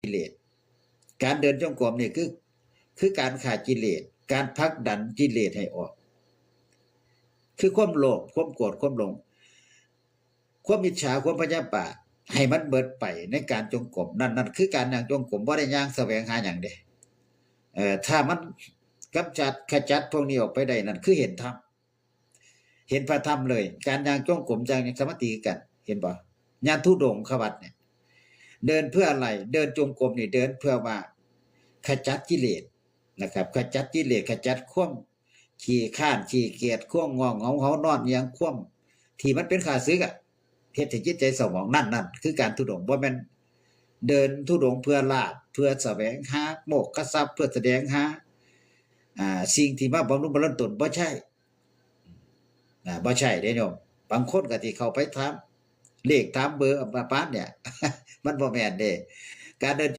ເລດ. ການເດີນຈົງກົມນີ້ຄື ຄືການຂ້າກິເລດ, ການຜັກດັນກິເລດໃຫ້ອອກ ຄືຄວາມໂລບ, ຄວາມໂກດ, ຄວາມຫຼົງ, ຄວາມອິດສາ, ຄວາມພະຍາບາດ ໃຫ້ມັນເບິດໄປໃນການຈົງກົມ. ນັ້ນ ນັ້ນຄືການຍ່າງຈົງກົມ, ບໍ່ໄດ້ຍ່າງສະແຫວງຫາຫຍັງເດ້. ເອີ ຖ້າມັນກຳຈັດຂະຈັດພວກນີ້ອອກໄປໄດ້, ນັ້ນຄືເຫັນທຳ. ເຫັນພະທຳເລີຍ. ການຍ່າງຈົງກົມ ຍ່າງສະມາທິຄືກັນ, ເຫັນບໍ່? ຍ່າງທຸດົງຄະວັດນີ້ ເດີນເພື່ອອະໄລ? ເດີນຈົງກົມນີ້ເດີນເພື່ອວ່າຂະຈັດກິເລດນະຄັບ, ຂະຈັດກິເລດ, ຂະຈັດຄວາມຂີ້ຄ້ານຂີ້ກຽດ, ຄວາມງ່ວງເຫງົາເຫານອນ, ອີ່ຫຍັງ, ຄວາມທີ່ມັນເປັນຂ້າສຶກອະ, ເຮັດໃຫ້ຈິດໃຈເສົ້າໝອງ. ນັ້ນ ນັ້ນຄືການທຸດົງ, ບໍ່ແມ່ນເດີນທຸດົງເພື່ອລາບ, ເພື່ອສະແຫວງຫາໂພຄະຊັບ, ເພື່ອສະແຫວງຫາ ອ່າ ສິ່ງທີ່ມາບຳລຸງບຳລຸງຕົນ, ບໍ່ໃຊ່. ນະ ບໍ່ໃຊ່ເດ້ໂຍມ. ບາງຄົນກໍຊິເຂົ້າໄປຖາມເລກຖາມເບີປະມານເນີ້ຍ ມັນບໍ່ແມ່ນເດ້. ການເດີນ